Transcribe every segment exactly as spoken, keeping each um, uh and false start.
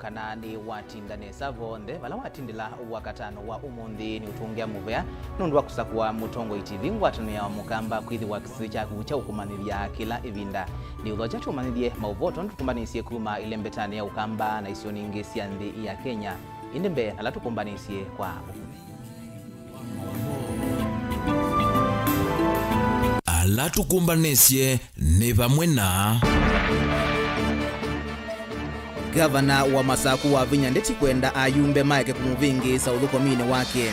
kana nĩ watinda nesa vonthe vala watindĩla wakatano wa ũmũnthĩ. Nĩ ũtũngĩa mũvea nũndũ wa kũsakũa Mũtongoi T V, ngwatanĩo ya Mũkamba, kwĩthĩwa kĩsĩ kyaku kya ũkũmanyĩthya kĩla ĩvinda. Nĩ ũthokya tũmanyĩthye maũvoo tondũ tũkũmbanĩsye kuma ĩlembetanĩ ya Ũkamba na isionĩ ingĩ sya nthĩ ya Kenya. Ĩndĩ mbee, ala tũkũmbanĩsye kwa ũkuvĩ. Ala tũkũmbanĩsye nĩ vamwe na Gavana wa Masaku Wavinya Ndeti kwenda ayumbe maeke kũmũvĩngĩĩsa ũthũkũminĩ wake.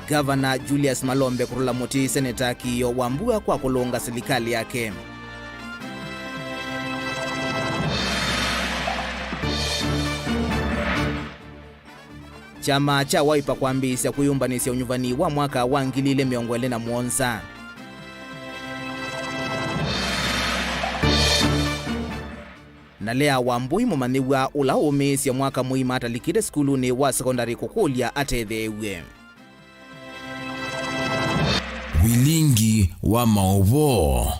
Gavana Julius Malombe kũtũla mũtĩ Seneta Kiio wa Mbua kwa kũlũnga silikalĩ yake. Kyama kya Wiper kwambĩĩsya kwĩyũmbanĩsya ũnyuvani wa mwaka wa ngili ilĩ mĩongo ĩlĩ na mũonza. Na Lea Wambui, mũmanyĩw'a ũla ũũmĩĩsye mwaka mũima atalikĩte sukulunĩ wa sekondarĩ, kũkũlya atetheew'e. Vilingi wa maũvoo.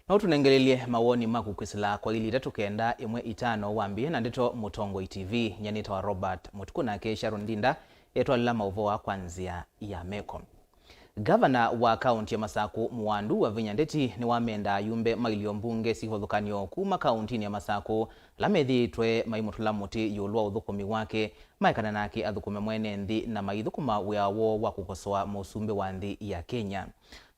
No tũnengelelye mawoni maku kwĩsĩla kwa ili itatũ kenda ĩmwe itano wambĩĩe na ndeto Mũtongoi T V. Nyanĩtawa Robert Mũtuku, nake Sharon Ndinda etwalĩla maũvoo aa kwa nzĩa ya meko. Gavana wa kaũnti ya Masaku Mwandu Wavinya Ndeti nĩwamenda ayumbe ma ilio mbunge syĩ kĩvathũkany'o kuma kaũntinĩ ya Masaku ala methĩĩtwe maimũtũla mũtĩ ĩũlũ wa ũthũkũmi wake, maekane nake athũkũme mwene nthĩ na maithũkũma wĩa woo wa kũkosoa mũsumbĩ wa nthĩ ya Kenya.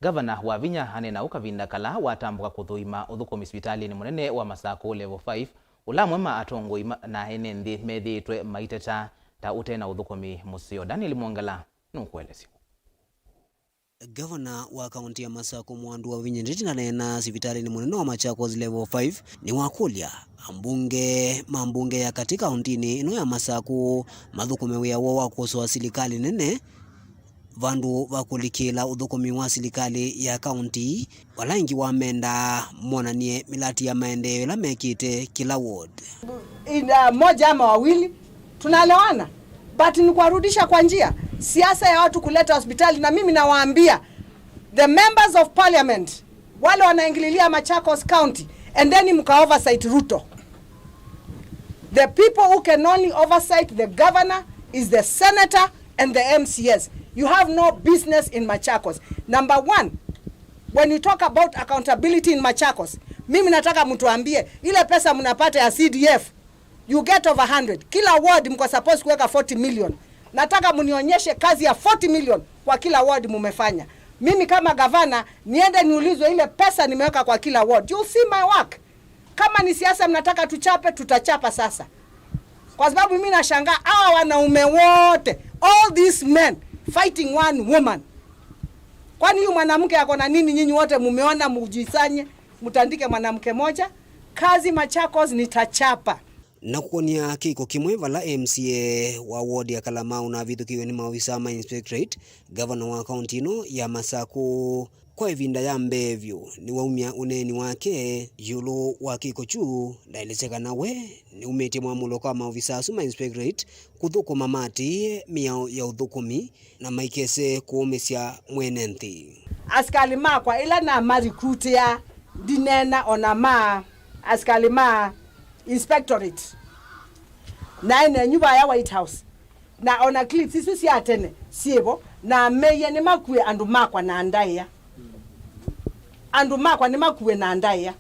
Gavana Wavinya aneena ũu kavinda kala watambũka kũthũima ũthũkũmi sivitalĩnĩ mũnene wa Masaku Level five, ũla amwe ma atongoi ma-, na ene nthĩ methĩĩtwe maiteta ta ũte na ũthũkũmi mũseo. Daniel Mwongela nũkũelesya. Gavana wa kaũnti ya Masaku Mwandu Wavinya Ndeti naneena sivitalĩnĩ mũnene wa Machakos Level five nĩwakũlya ambunge ma mbunge ya katĩ kaũntinĩ ĩno ya Masaku mathũkũme wĩa woo wa kũkosoa silikalĩ nene vandũ va kũlikĩĩla ũthũkũmi wa silikalĩ ya kaũnti. Vala ĩngĩ wamenda monanie mĩlati ya maendeeo ĩla mekĩte kĩla ward. Ina moja ama wawili, tunaelewana, but ni kuwarudisha kwa njia. Siasa ya watu kuleta hospitali, na mimi nawaambia, the members of parliament, wale wanaingililia Machakos County, endeni mka oversight Ruto. The people who can only oversight the governor is the senator and the M C As. You have no business in Machakos. Number one, when you talk about accountability in Machakos, mimi nataka mtuambie, ile pesa mnapata ya C D F, you get over hundred. Kila ward mko supposed kuweka forty million. Nataka mnionyeshe kazi ya forty million kwa kila ward mumefanya. Mimi kama gavana, niende niulizwe ile pesa nimeweka kwa kila ward. You see my work. Kama ni siasa mnataka tuchape, tutachapa sasa. Kwa sababu mimi nashangaa hawa wanaume wote, all these men fighting one woman. Kwani huyu mwanamke ako na nini? Nyinyi wote mumeona, mujisanye, mtandike mwanamke moja. Kazi Machakos nitachapa. Na kũkonia kĩko kĩmwe vala M C A wa ward ya Kalamau navithũkĩiwe nĩ maovisa ma inspectorate, gavana wa kaũnti ĩno ya Masaku kwa ĩvinda ya mbee vyũ nĩwaumya ũneeni wake ĩũlũ wa kĩko kyu, ndaelesya kana we nĩumĩtye mwamũlo kwa maovisa asu ma inspectorate kũthũkũma maatĩĩe mĩao ya ũthũkũmi na maikese kũũmĩsya mwene nthĩ. Asikali makwa ĩla namarecruitĩa, ndineena ona ma asikali ma inspectorate. Naĩ nenyu vaya White House, na ona clips isu sya tene syĩvo, nameie nĩmakue andũ makwa na ndaĩa. Andũ makwa nĩmakue na ndaĩa.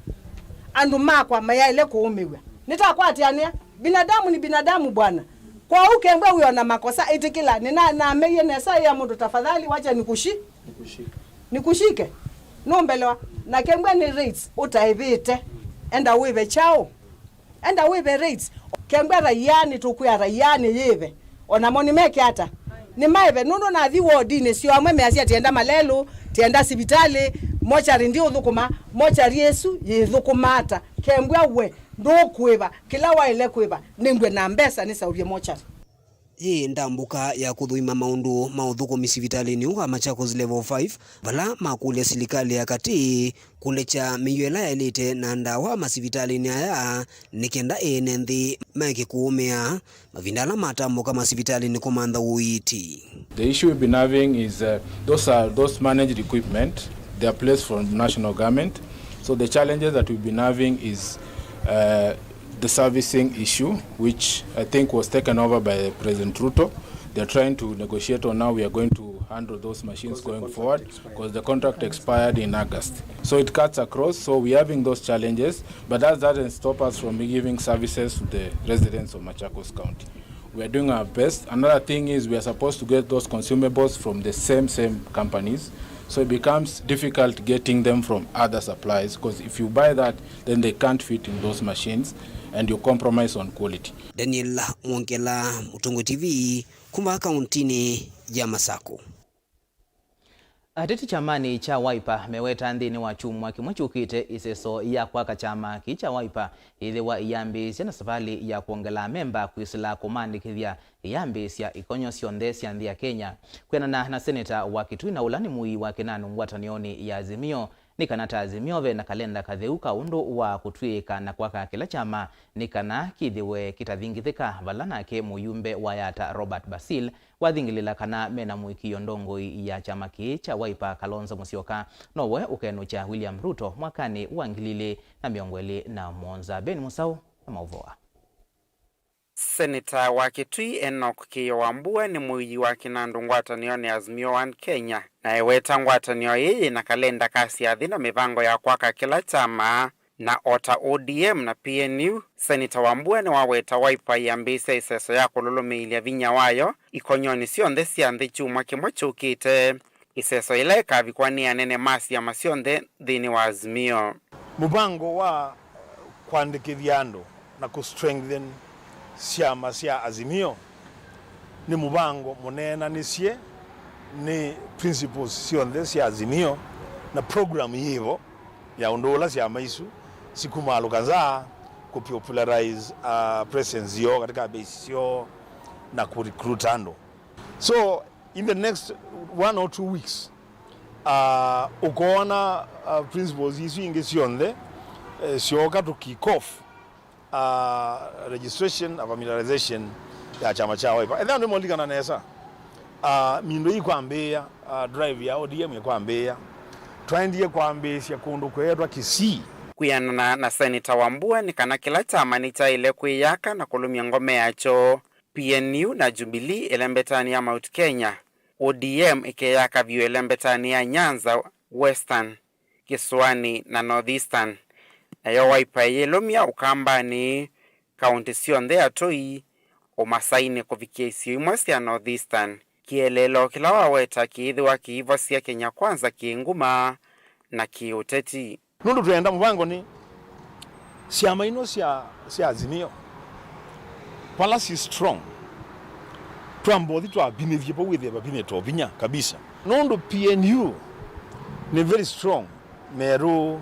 Andũ makwa mayaĩle kũũmĩw'a. Nĩtakwatĩanĩa. Binadamu ni binadamu, bwana. Kwoou kembwe wĩ ona makosa, ĩtĩkĩla. Nĩna-, nameie nesa ya mũndũ, "Tafadhali wacha nikushi-, nikushike." Nũmbelewa. Na kembwe nĩ rates ũtaĩvĩte. Enda wĩve kyaũ? Enda wĩve rates. Kembwa raia, nĩtũkwĩa raia nĩyĩve. O namo nĩmeke ata? Nĩmaĩve, nũndũ nathi wodinĩ syoo amwe measya, "Tienda malelũ, tienda sivitalĩ, mochari ndiũthũkũma." Mochari ĩsu yĩthũkũma ata? Kembwa we ndũkũĩva kĩla waĩle kwĩva, nĩngw'e na mbesa nĩsaũvye mochari. Yĩ ndambũka ya kũthũima maũndũ ma ũthũkũmi sivitalĩnĩ ũũ wa Machakos Level five, vala makũlya silikalĩ ya katĩ kũlekya mĩio ĩla yaĩlĩte na ndawa masivitalĩnĩ aya, nĩ kenda ene nthĩ maeke kũũmĩa mavinda ala matambũka masivitalĩnĩ kũmantha ũiiti. The issue we've been having is, uh, those are those managed equipment. They are placed from national government. So the challenges that we've been having is, uh, the servicing issue, which I think was taken over by President Ruto. They're trying to negotiate on how we are going to handle those machines going forward, because the contract expired in August. So it cuts across, so we're having those challenges, but that doesn't stop us from giving services to the residents of Machakos County. We are doing our best. Another thing is we are supposed to get those consumables from the same, same companies. So it becomes difficult getting them from other suppliers, because if you buy that, then they can't fit in those machines and you compromise on quality. Daniel Mwongela, Mũtũngũ T V, kuma kauntinĩ ya Masakũ. Ateti kyamanĩ kya Wiper meweta nthĩnĩ wa kyumwa kĩmwe kyũkĩte ĩseso ya kwaka kyama kĩĩ kya Wiper yĩthĩwa ĩyambĩĩsya na savalĩ ya kwongela amemba kwĩsĩla kũmaandĩkĩthya ĩyambĩĩsya ikonyo syonthe sya nthĩ ya Kenya. Kwĩanana na Seneta wa Kitui na ũla nĩ mũii wa Kinanu ngwatanĩonĩ ya Azimio, nĩ kana ta Azimio ve na kalenda katheu ka ũndũ wa kũtw'ĩĩka na kwaka kĩla kyama nĩ kana kĩthĩwe kĩtathingithĩka, vala nake mũyumbe wa Yatta Robert Basil wathingĩlĩla kana mena mũĩkĩĩo ndongoi ya kyama kĩĩ kya Wiper Kalonzo Musyoka nowe ũkenũkya William Ruto mwakanĩ wa ngili ilĩ na mĩongo ĩlĩ na mũonza. Ben Musau na maũvoo aa. Seneta wa Kitui Enoch Kĩĩo Wambua nĩ mũii wa kĩnandũ ngwatanĩonĩ ya Azimio One Kenya, na eweta ngwatanĩo ĩĩ yĩna kalenda ka syathĩ na mĩvango ya kwaka kĩla kyama. Na o ta O D M na P N U, Seneta Wambua nĩwaweta Wiper yĩambĩĩsya ĩseso ya kũlũlũmĩĩlya vinya wayo ikonyonĩ syonthe sya nthĩ kyumwa kĩmwe kyũkĩte, ĩseso yĩla ĩkavikwa nĩ anene ma syama syonthe nthĩnĩ wa Azimio. Mũvango wa kũandĩkĩthya andũ na kũ strengthen syama sya Azimio nĩ mũvango mũneenanĩsye nĩ principles syonthe sya Azimio na program yĩvo ya ũndũ ũla syama isu sikumaalũka nza kũ popularize, uh, presence yoo katika base syoo na kũ recruit andũ. So in the next one or two weeks, uh, ũkoona, uh, principles isu ingĩ syonthe, eh, syooka to kick off, uh, registration na familiarization ya kyama kya Wiper. Ethĩwa nĩmũlilikana nesa, uh, mindo ĩkwambĩĩa, uh, drive ya O D M ĩkwambĩĩa, twaendie kwambĩĩsya kũndũ kweetwa Kisii. Kwĩanana na Seneta Wambua, nĩ kana kĩla kyama nĩkyaĩle kwĩyaka na kũlũmya ngome yakyo. P N U na Jubilee ĩlembetanĩ ya Mount Kenya, O D M ĩkeyaka vyũ ĩlembetanĩ ya Nyanza Western, Kĩsũanĩ na North Eastern. Nayo Wiper ĩyĩlũmya Ũkambanĩ, kaũntĩ syonthe atũi, ũmasainĩ kũvikĩa isio imwe sya North Eastern. Kĩeleelo kĩla waweta kĩĩthĩwa kĩivosya Kenya Kwanza kĩ nguma na kĩ ũteti. Nũndũ twenda mũvango nĩ syama ino sya, sya Azimio, vala syĩ strong, twambothi twavinĩthye vau wĩthĩe vavinĩtwe vinya kabisa. Nũndũ P N U nĩ very strong Meru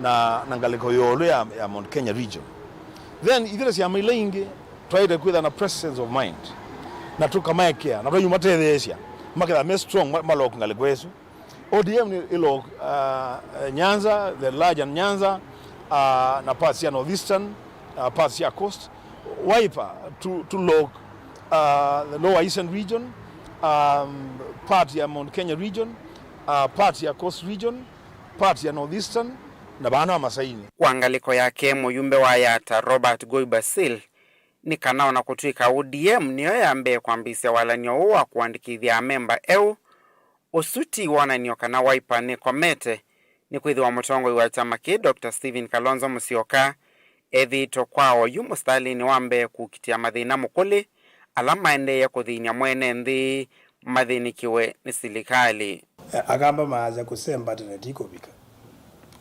na, na ngalĩko ĩũlũ ya, ya Mount Kenya region, then ithyĩ ta syama ila ingĩ twaĩte kwĩtha na presence of mind na tũkamaekea na twaiũmatetheesya maketha me strong ma, maloku ngalĩko ĩsu. O D M nĩ ĩlock, uh, Nyanza, the larger Nyanza, uh, na parts ya North Eastern, uh, parts ya Coast. Wiper to, to lock, uh, the Lower Eastern region, um, part ya Mount Kenya region, uh, part ya Coast region, part ya North Eastern, na vana wa Masaini. Kwa ngalĩko yake, mũyumbe wa Yatta Robert Goi Basil nĩ kana ona kũtw'ĩka O D M nĩyo ya mbee kwambĩĩsya walany'o ũũ wa kũandĩkĩthya amemba eũ, ũsu ti wonany'o kana Wiper nĩkomete, nĩkwĩthĩwa mũtongoi wa kyama kĩĩ Doctor Stephen Kalonzo Musyoka ethĩĩtwe kwa oyu mũsitalĩnĩ wa mbee kũkitĩa mathĩna mũkũlĩ ala maendeeye kũthĩny'a mwene nthĩ mathĩnĩkĩwe nĩ silikalĩ. Akamba maasya kũsemba tene ti kũvika.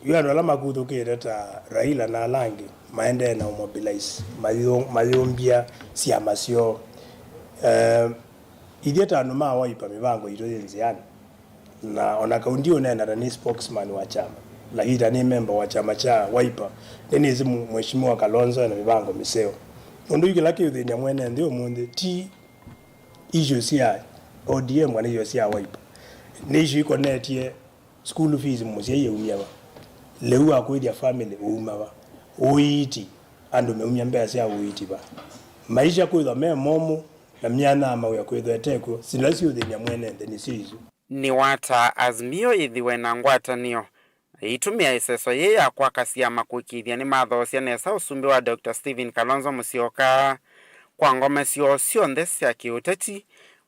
Yu andũ ala makuthũkĩte ta Raila na ala angĩ maendee na ũmobilize, mayũ-, mayũmbya syama syoo. Eh, ithyĩ ta andũ ma Wiper mĩvango yitũ yĩ nzĩanĩ. Na ona kau ndiũneena ta nĩ spokesman wa kyama, lakini ta nĩ memba wa kyama kya Wiper, nĩnĩsĩ mũ-, Mheshimiwa Kalonzo ena mĩvango mĩseo. Nũndũ yu kĩla kĩũthĩny'a mwene nthĩ ũmũnthĩ ti Issue sya O D M kana issue sya Wiper nĩ issue ikonetye school fees, mũsyai eumya va, lĩu wa kũĩthya family uuma va, ũiiti, andũ meumya mbesa sya ũiiti va, maisha kwĩthwa me momũ, na myanya ya mawĩa kwĩthwa ĩtekw'o, sila siũthĩny'a mwene nthĩ nĩsyo isu. Nĩwataa Azimio yĩthĩwe na ngwatanĩo na ĩitũmĩa ĩseso yĩĩ ya kwaka syama kũĩkĩĩthya nĩmathoosya nesa ũsumbĩ wa Doctor Stephen Kalonzo Musyoka. Kwa ngome syoo syonthe sya kĩũteti,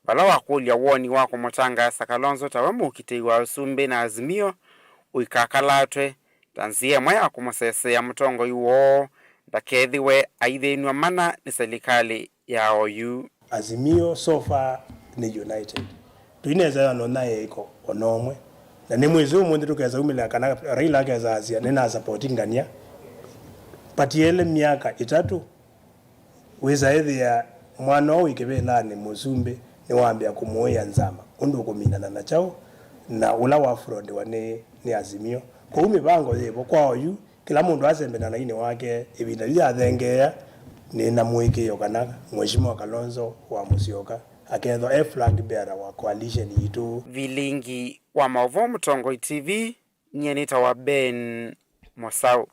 vala wakũlya woni wa kũmũtangaasa Kalonzo tawe mũkitĩi wa ũsumbĩ na Azimio ũikakalatwe ta nzĩa ĩmwe ya kũmũseseea mũtongoi woo ndakethĩwe aithĩnw'a mana nĩ silikalĩ ya oyu. Azimio so far nĩ united. Tũinesa ĩthano na ĩko o na ũmwe. Na nĩ mwĩsĩ ũmũnthĩ tũkesa umĩlĩla kana Raila akesa asya, "Nĩna support ngania." Patiele myaka ĩtatũ, wĩsa ĩthĩa mwana ũũ wĩ kĩvĩlanĩ mũsumbĩ nĩwambĩa kũmũĩa nzama ũndũ ũkũminana na kyaũ na ũla wafrondiwa nĩ, nĩ Azimio. Kwoou mĩvango yĩvo kwa oyu. Kĩla mũndũ asembe na lainĩ wake, ĩvinda yu yathengeea, nĩ na mũĩkĩĩo kana Mheshimiwa Kalonzo wa Musyoka akethwa e flag bearer wa coalition yitũ. Vilingi wa maũvoo Mũtongoi T V, nyie nĩtawa Ben Mũsaũ.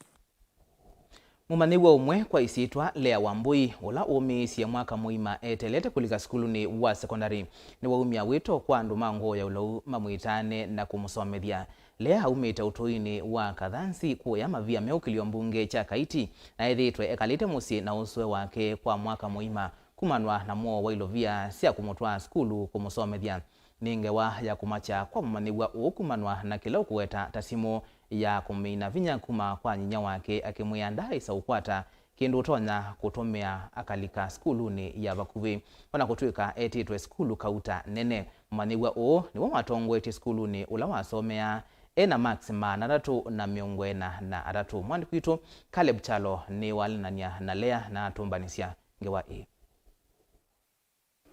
Mũmanyĩw'a ũmwe kwa ĩsyĩtwa Lea Wambui, ũla ũũmĩĩsye mwaka mũima eteelete kũlika sukulunĩ wa sekondalĩ, nĩwaumya wĩto kwa andũ ma ngoo ya ũlau mamwĩtaane na kũmũsomethya. Lea aumĩte ũtũinĩ wa Kathansi kũya Mavia Meũ kĩlio mbunge kya Kaiti, na ethĩĩtwe ekalĩte mũsyĩ na ũsũe wake kwa mwaka mũima, kumanwa na mwoo wa ilovia sya kũmũtwaa sukulu kũmũsomethya. Nĩ ngewa ya kũmakya kwa mũmanyĩw'a ũũ kumanwa na kĩla ũkũweta ta simũ ya kũmina vinya kuma kwa nyinyia wake akĩmwĩa ndaaĩsa ũkwata kĩndũ ũtonya kũtũmĩa akalika sukulunĩ ya vakuvĩ. O na kũtw'ĩka etĩtwe sukulu kauta nene, mũmanyĩw'a ũũ nĩwe watongoetye sukulunĩ ũla wasomeaa e na marks maana atatũ na mĩongo ĩna na atatũ. Mwandĩki witũ Caleb Kyalo nĩwalĩlany'a na Lea na atũmbanĩsya ngewa ĩĩ.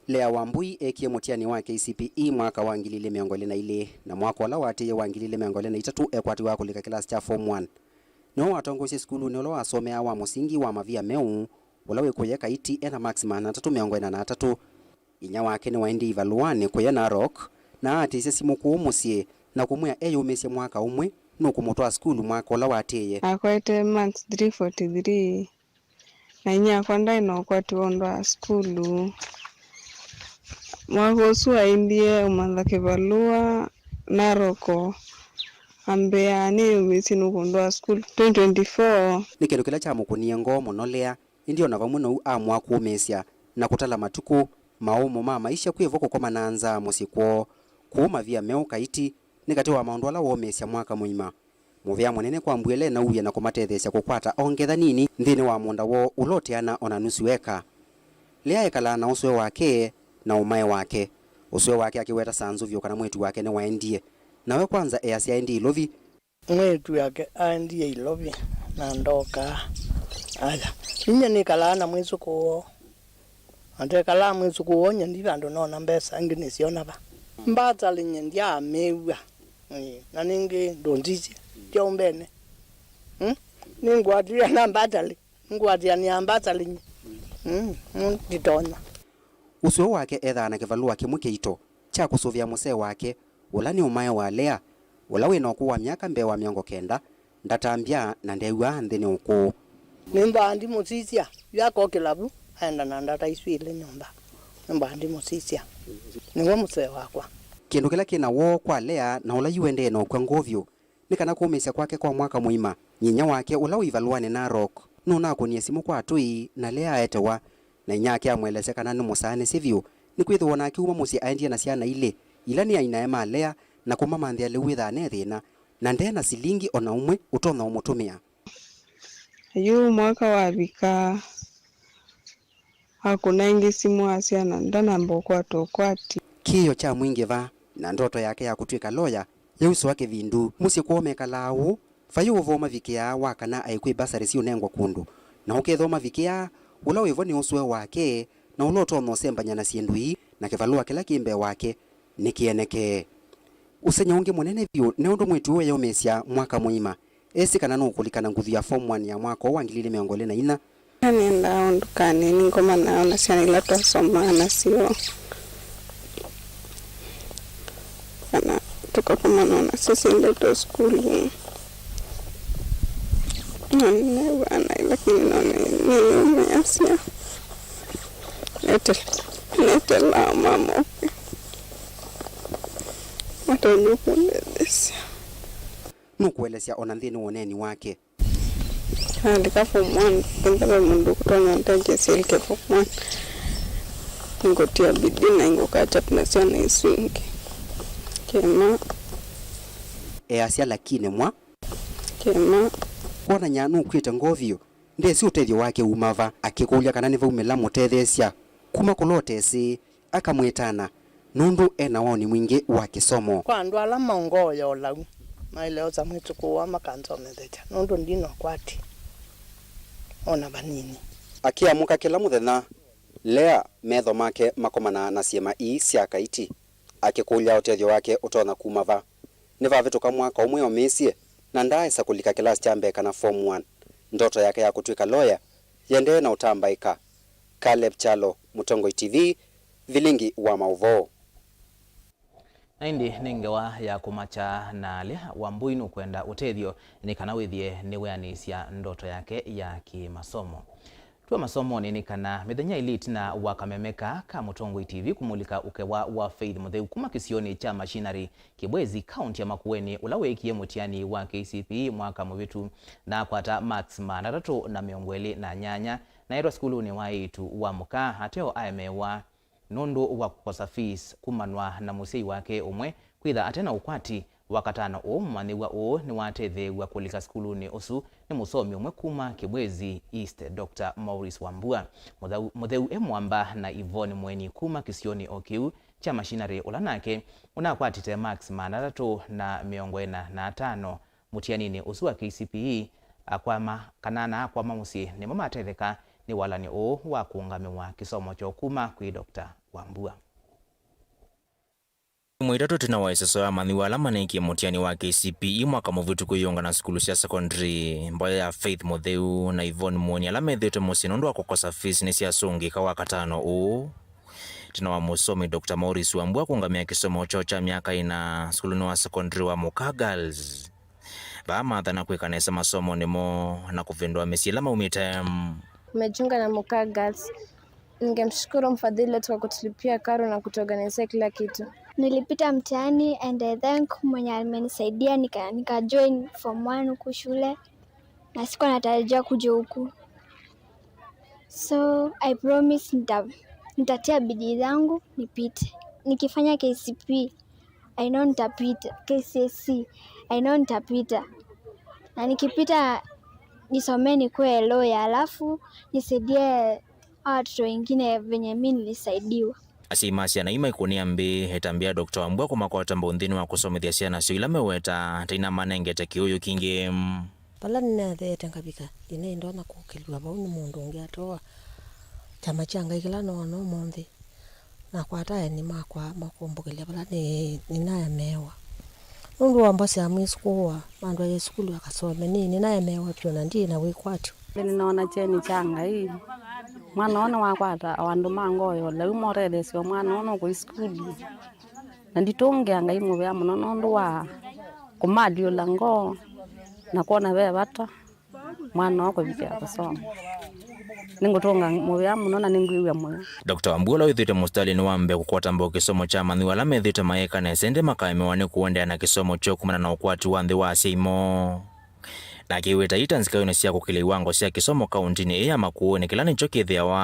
Lea Wambui eekie mũtiani wa K C P E mwaka wa ngili ilĩ mĩongo ĩlĩ na ilĩ, na mwaka ũla waatĩĩe wa ngili ilĩ mĩongo ĩlĩ na itatũ ekwatiwa kũlika kĩlasi kya form one. Nĩwe watongoesye sukulunĩ ũla wasomeaa wa mũsingi wa Mavia Meũ, ũla wĩ kũya Kaiti, e na marks maana atatũ mĩongo ĩna na atatũ. Inyia wake nĩwaendie ivalũanĩ kũya Narok, na aatĩsya simũ kũũ mũsyĩ na kũmwĩa eyũmĩsye mwaka ũmwe nũkũmũtwaa sukulu mwaka ũla waatĩĩe. Akwete marks three forty three. Na inyia wakwa ndaĩ na ũkwati wa ũndũ wa sukulu. Mwaka ũsu aendie ũmantha kĩvalũa Narok, ambĩa nĩyũmĩsye nũkũ ũndũ wa sukulu. Twenty twenty-four. Nĩ kĩndũ kĩla kyamũkũnie ngoo mũno Lea, ĩndĩ o na vamwe na ũu aamũa kũũmĩĩsya na kũtala matukũ, maũmũ ma maisha, kwĩvo kũkoma na nzaa mũsyĩ kwoo. Kũũ Mavia Meũ Kaiti nĩ katĩ wa maũndũ ala woomĩĩsya mwaka mũima. Mũvea mũnene kwa Mbuele nauie na kũmatetheesya kũkwata o ngetha nini nthĩnĩ wa mũũnda woo ũla ũteana o na nusu eka. Lea ekalaa na ũsũe wake na ũmae wake. Ũsũe wake akĩweta saa nzũvyũ kana mwĩĩtu wake nĩwaendie, na we kwanza easya aendie Ilovi. Mwĩĩtu wake aendie Ilovi na ndookaa. Aya, inyie nĩkalaa na mwĩsũkũũ woo. Atekalaa mwĩsũkũũ woo, nyie ndi vandũ noona mbesa, ĩngĩ nĩsyona va? Mbatalĩ nyie ndyaamĩw'a. Ĩĩ, na nĩngĩ ndũnzisye kyaũmbene. Mm? Nĩngũatĩĩa na mbatalĩ, ngũatĩanĩa mbatalĩ nyie. Mm, mm, nditonya. Ũsũe wake ethaa na kĩvalũa kĩmwe kĩito kya kũsũvĩa mũsee wake, ũla nĩ ũmae wa Lea, ũla wĩ na ũkũũ wa myaka mbee wa mĩongo kenda, ndatambya na ndew'aa nthĩ nĩ ũkũũ. Nĩmbaa ndimũsisya, yu akokĩla vu, aenda na ndata isu ilĩ nyũmba. Nĩmbaa ndimũsisya. Nĩwe mũsee wakwa. Kĩndũ kĩla kĩ na woo kwa Lea na ũla yu endee na ũkw'a ngoo vyũ, nĩ kana kũũmĩĩsya kwake kwa mwaka mũima, nyinyia wake ũla wĩ ivalũanĩ Narok nũnakũnie simũ kwa atũi na Lea aetewa, na inyia wake amũelesya kana nĩmũsaanĩsye vyũ, nĩkwĩthĩwa o nake uma mũsyĩ aendie na syana ilĩ, ila nĩ ainae ma Lea, na kũmamanthĩa lĩu wĩthaa ne thĩna, na nde na silingi o na ũmwe ũtonya ũmũtũmĩa. Yu mwaka wavika, akũna ĩngĩ simũ asya na ndanamba ũkwata ũkwati. Kĩĩo kyamwingĩva, na ndoto yake ya kũtw'ĩka loya yausũa kĩvindu. Mũsyĩ kwoo mekalaa ũũ, vai ũvoo mavikĩaa wa kana aĩ kwĩ mbasarĩ siũnengwa kũndũ, na ũkethĩwa mavikĩaa, ũla wĩ vo nĩ ũsũe wake, na ũla ũtonya ũsembany'a na syĩndũ ii, na kĩvalũa kĩla kĩ mbee wake nĩkĩenekee. Ũsengy'o ũngĩ mũnene vyũ nĩ ũndũ mwĩĩtu ũũ eyũmĩĩsya mwaka mũima. Esĩ kana nũkũlikana nguthu ya form one ya mwaka ũũ wa ngili ilĩ mĩongo ĩlĩ na inya. Nĩendaa ũndũ kanini ngomanaa na syana ila twasomaa nasyo. Na tũkakomana na sisi ndeto sukulu. Na nĩneew'aa naĩ, lakini no nĩ- nĩyũmĩasya. Nete- netelaa mamoke matonya kũndethesya. Nũkũelesya ona nthĩnĩ wa ũneeni wake. Nalika form one, kenda ve mũndũ ũkũtonya ũndetheesya nĩlike form one. Ngũtia bidii na ngũkatchap na syana isu ingĩ. Kĩma. Easya lakini mwa. Kĩma. Kwonany'a nũkw'ĩte ngoo vyũ, ndesĩ ũtethyo wake uma va, akĩkũlya kana nĩvaumĩla mũtetheesya kuma kũla ũtesĩ. Akamwĩtana nũndũ e na woni mwingĩ wa kĩsomo. Kwa andũ ala maũngoo ya ũlau, maĩle osa mwĩtũkũ woo makansomethekya, nũndũ ndina ũkwati o na vanini. Akĩamũka kĩla mũthenya, Lea metho make makomanaa na syĩma ii sya kaiti, akĩkũlya ũtethyo wake ũtonya kuma va. Nĩvavĩtũka mwaka ũmwe omĩĩsye, na ndaaĩsa kũlika kĩlasi kya mbee kana form one. Ndoto yake ya kũtw'ĩka loya yĩendee na ũtambaĩka. Caleb Kyalo, Mũtongoi T V, vilingi wa maũvoo. Na ĩndĩ nĩ ngewa ya kũmakya na Lea Wambui nũkwenda ũtethyo nĩ kana wĩthĩe nĩweanĩsya ndoto yake ya kĩmasomo. Twĩ masomonĩ nĩ kana mĩthenya ĩlĩ ĩtina wa kameme kaa ka Mũtongoi T V kũmulika ũkewa wa Faith Mũtheu kuma kĩsionĩ kya Machinery, Kĩbwezi, kaunti ya Makueni, ũla weekie mũtiani wa K C P E mwaka mũvĩtu na akwata marks maana atatũ na mĩongo ĩlĩ na nyanya, na etwa sukulunĩ wa eĩtu wa mũka ateo aemeewa nũndũ wa kũkosa fees kumanwa na mũsyai wake ũmwe kwĩtha ate na ũkwati. Wakatano ũũ, mũmanyĩw'a ũũ nĩwatetheew'a kũlika sukulunĩ ũsu nĩ mũsomi ũmwe kuma Kĩbwezi East, Doctor Maurice Wambua. Mũthau- Mũtheu e mwamba na Yvonne Mweni kuma kĩsionĩ o kĩu kya Machinery, ũla nake ũnakwatĩte marks maana atatũ na mĩongo ĩna na atano mũtianinĩ ũsu wa K C P E, akwama kana anaakwama mũsyĩ nĩmo matetheka nĩ walany'o ũũ wa kũũngamĩwa kĩsomo kyoo kuma kwĩ Doctor Wambua. Imwe itatũ ĩtina wa ĩseso ya amanyĩw'a ala maneekie mũtiani wa K C P E mwaka mũvĩtũku ĩyũngana sukulu sya sekondari, mboya ya Faith Mũtheu na Yvonne Muoni ala methĩĩtwe mũsyĩ nũndũ wa kũkosa fees nĩsyasũngĩĩka Wakatano ũũ. Ĩtina wa mũsomi Doctor Maurice Wambua kũũngamĩa kĩsomo kyoo kya myaka ĩna sukulunĩ wa sekondari wa Mũka Girls. Vaa mathana kwĩka nesa masomonĩ moo na kũvĩndũa mĩsyĩ ĩla maumĩte. Nimejiunga na Mũka Girls. Ningemshukuru mfadhili wetu kwa kutulipia karo na kutuorganizia kila kitu. Nilipita mtihani and I thank mwenye amenisaidia nika, nika join form one huku shule na sikuwa natarajia kuja huku. So I promise nita, nitatia bidii zangu nipite. Nikifanya K C P E, I know nitapita. K C S E, I know nitapita. Na nikipita nisomee nikuwe lawyer, alafu nisaidie hawa watoto wengine venye mi nilisaidiwa. Asyai ma syana ii maikũnĩa mbĩ ĩtambya ya Doctor Wambua kũmakwata mbau nthĩnĩ wa kũsomethya syana syoo ila meweta ta inamanengete kĩũyũ kingĩ. Vala nĩnatheete ngavika, ndinaĩ ndonya kũkĩlw'a vau nĩ mũndũ ũngĩ atoa kyama kya Ngai kĩla noona ũmũnthĩ. Nakwata aeni makwa makũmbũkĩlya vala nĩ, nĩnaemeewa. Nũndũ wa mbosya mwĩsũkũũa, mandwaĩe sukulu akasome, nĩ, nĩnaemeewa vyũ na ndiĩ na wĩkwatyo. Nĩnoona kyeni kya Ngai. Mwana ũũ nĩwakwata o andũ ma ngoo ya ũlau motetheesya o mwana ũũ nũkũi sukulu. Na nditũngĩa Ngai mũvea mũno nũndũ wa kũmalyũla ngoo na kwona ve vata mwana ũũ kũvikĩa kũsoma. Nĩngũtũnga mũvea mũno na nĩngwĩw'a mũyo. Doctor Wambua ũla wĩthĩĩtwe mũsitalĩnĩ wa mbee kũkwata mbau kĩsomo kya amanyĩw'a ala methĩĩtwe mayĩka nesa ĩndĩ makaemewa nĩ kũendeea na kĩsomo kyoo kumana na ũkwati wa nthĩ wa asyai moo. Nake wĩta ita nzikaĩonĩ sya kũkĩlya iwango sya kĩsomo kauntinĩ ĩĩ ya Makueni, kĩla nĩkyo kĩthĩawa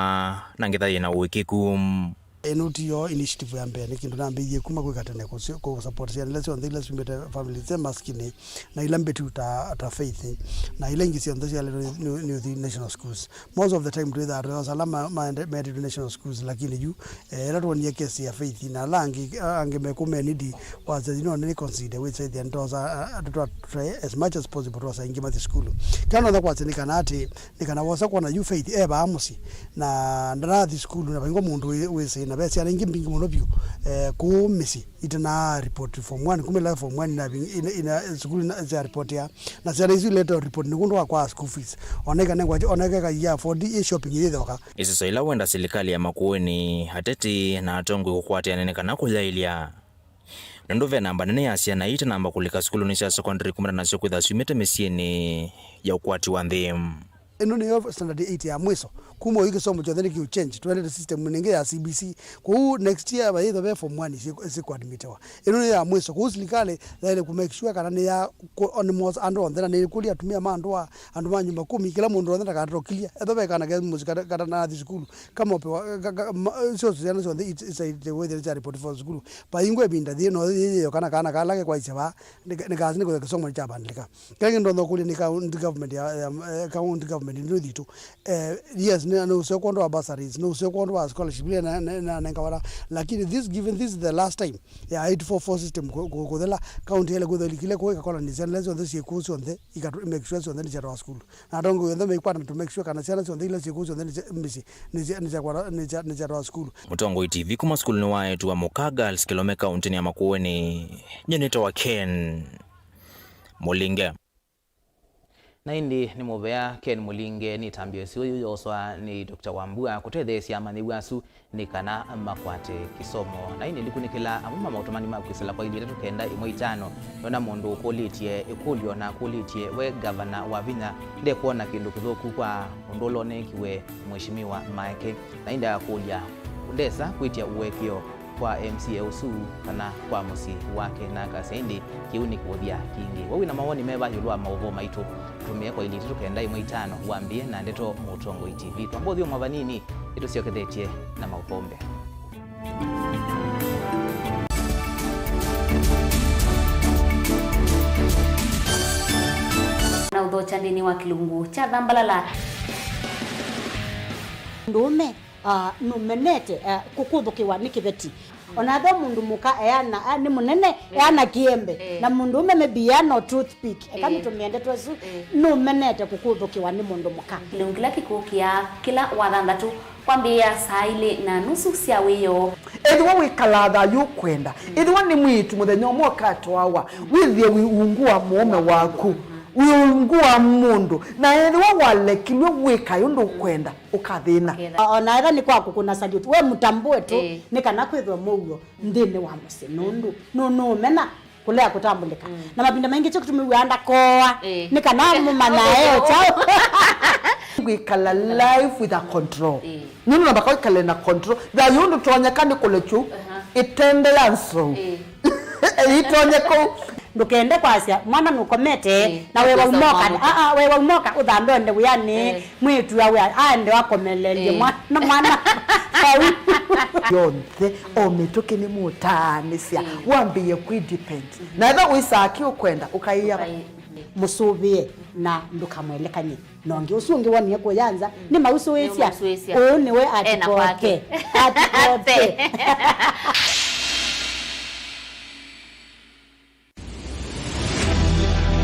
na ngĩtha yĩ na ũĩkĩku. Ĩno tiyo initiative ya mbee, nĩ kĩndũ nambĩĩie kuma kwĩka tene kũsyo- kũ support syana ila syonthe ila syumĩte family sya maskini na ila mbĩtu ta, ta Faith na ila ingĩ syonthe syaletwe nĩ, nĩ, nĩ ũthi national schools. Most of the time twĩthaa tũyosa ala ma- maende- meetĩtwe national schools, lakini yu, eh, ĩla twonie case ya Faith na ala angĩ, angĩ mekũmenidi wasya, you know, nĩ consider wĩsethia nĩtwosa, ah, tũtwa try as much as possible twosa ingĩ mathi sukulu. Kĩla ndonya kwasya nĩ kana atĩ, nĩ kana wosa kwona yu Faith e vaa mũsyĩ na ndanathi sukulu, na vaingwa mũndũ wĩ- wĩsĩ, na ve syana ingĩ mbingĩ mũno vyũ, eh, kũu mĩsyĩ itana report form one, kuma ila form one ina- ina- ina- sukulu ina- sya report ya, na syana isu ileta report nĩ kũndũ wa kwa school fees, oneka nengwa oneka ka ya afford i shopping yĩthoka. Ĩseso ĩla wenda silikalĩ ya Makueni, ateti na atongoi kũkwatĩana nĩ kana kũyaĩlya. Nũndũ ve namba nene ya syana itanamba kũlika sukulunĩ sya sekondari kumana nasyo kwĩthwa syumĩte mĩsyĩnĩ ya ũkwati wa nthĩ. Ĩno nĩyo standard eight ya mwiso. Kuma oyu kĩsomo kyonthe nĩkĩu change, twendete system nĩngĩ ya C B C. Kwoou next year vayĩthwa ve form one si- sikũadmitiwa. Ĩno nĩ ya mwiso. Kwoou silikalĩ yaĩle kũ make sure kana nĩ ya kũ- on most andũ onthe, na nĩkũlya atumĩa ma andũ a andũ ma nyũmba kũmi, kĩla mũndũ onthe ndakatokilye. Ethwa ve kana ke mũsyĩ kata- katanathi sukulu, kama ũpewa ka- ka- ma- syo syana syonthe it- isaĩte wĩthĩe sya report for sukulu. Vaingwe ĩvinda yĩĩ no yĩyĩyo kana kana kala kekwaisya vaa nĩka- nĩkasi nĩkwĩthwa kĩsomo nĩkyavandĩka. Kĩla kĩndũ ndonya kũlya nĩ county government ya, ya, eh, county government nĩ thitũ. Eh, yes, nĩ nĩ ũseo kwondũ wa bursaries, nĩ ũseo kwondũ wa scholarship ile na na na nenga wala. Lakini this, given this is the last time ya eight four four system kũ- kũ- kũthela, county ile kwĩthwa ilikile kũ ĩkakola nĩ syana syonthe syĩkũ syonthe ikatu make sure syonthe nĩ syatwa school. Na atongoi onthe maikwatana to make sure kana syana syonthe ila syĩkũ syonthe nĩ sya- mĩsyĩ nĩ sya- nĩ syakwata- nĩ sya- nĩ syatwa school. Mũtongoi T V kuma sukulunĩ wa eĩtu wa Mũka Girls Kĩlome kaũntĩnĩ ya Makueni. Nyie nĩtawa Ken Mũlinge. Na ĩndĩ nĩ mũvea Ken Mũlinge, nĩ ĩtambya ĩsu yu yoswa nĩ Doctor Wambua kũtetheesya amanyĩw'a asu nĩ kana makwate kĩsomo. Na ĩndĩ ndikunĩkĩla amwe ma maũtũmani ma kwĩsĩla kwa ilĩ itatũ kenda ĩmwe itano. Nona mũndũ ũkũlĩtye ĩkũlyo na akũlĩtye, we ngavana Wavinya ndekwona kĩndũ kĩthũku kwa ũndũ ũla ũneekiwe Mheshimiwa Maeke? Na ĩndĩ akakũlya, ndesa kwĩtya ũekeo kwa M C A ũsu kana kwa mũsyĩ wake, na akasya ĩndĩ kĩu nĩ kũũthya kingĩ. We wĩ na mawoni meva ĩũlũ wa maũvoo maitũ? Tũtũmĩe kwa ilĩ itatũ kenda ĩmwe itano, wambĩe na ndeto Mũtongoi T V. Twamba ũthyũmũa vanini, nĩtũsyokethetye na maũvoo mbee. Na ũthokya nthĩnĩ wa kĩlungu kya thambalala. Ndũũme, ah, nũmenete, ah, kũkũthũkĩwa nĩ kĩveti. Ona ethĩwa mũndũ mũka eana, ah, nĩ mũnene, eh, eana kĩembe. Eh. Na mũndũũme maybe eana o toothpick. Eka, eh, nĩtũmĩe ndeto ĩsu, eh, nũmenete kũkũthũkĩwa nĩ mũndũ mũka. Kĩlungu kĩla kĩkũkĩa kĩla wa thanthatũ kwambĩĩa saa ilĩ na nusu sya wĩoo. Ethĩwa wĩkalaa thayũ ũkwenda, ethĩwa nĩ mwĩĩtu mũthenya ũmwe ũkatwawa, wĩthĩe wĩ ungu wa mũũme waku, wĩ ungu wa mũndũ, na ethĩwa walekilw'e wĩkae ũndũ ũkwenda, ũkathĩna. Ũkethĩa. O na ethĩwa nĩ kwa kũkũna salute, we mũtambũe tu, ĩĩ, nĩ kana kwĩthwe mũuo nthĩnĩ wa mũsyĩ, nũndũ nũ- nũũmena kũlea kũtambũlĩka. Mm. Na mavinda maingĩ kyo kĩtumi wĩaa ndakoa, ĩĩ, nĩ kana mũmanyae o kyaũ. Kwĩkala life with a control. Ĩĩ. Nũndũ namba kwa ĩkale na control. Thayũ ndũtonyeka nĩ kũlekyu, aha, ĩtende ya nzou. Ĩĩ. Ĩitonye kũu. Ndũkende kwasya mwana nũkomete, ĩĩ, na we waumoka. Aa, we waumoka ũthambe ũende wĩanĩ. Ĩĩ. Mwĩĩtu awe aende akomelelye, ĩĩ, mwana, mwana vau. Yonthe, o mĩtũkĩ nĩmũtaanĩsya, ĩĩ, wambĩĩe kwĩ depend. Mhm. Na ethĩwa wĩsaa kĩ ũkwenda, ũkaĩa. Ũkai-, mũsũvĩe na ndũkamwelekany'e na ũngĩ. Ũsu ũngĩ wonie kũya nza, mm, nĩmausũĩsya. Nĩmausũĩsya. Ũũ nĩwe ena atikote. Kwake. Atikote.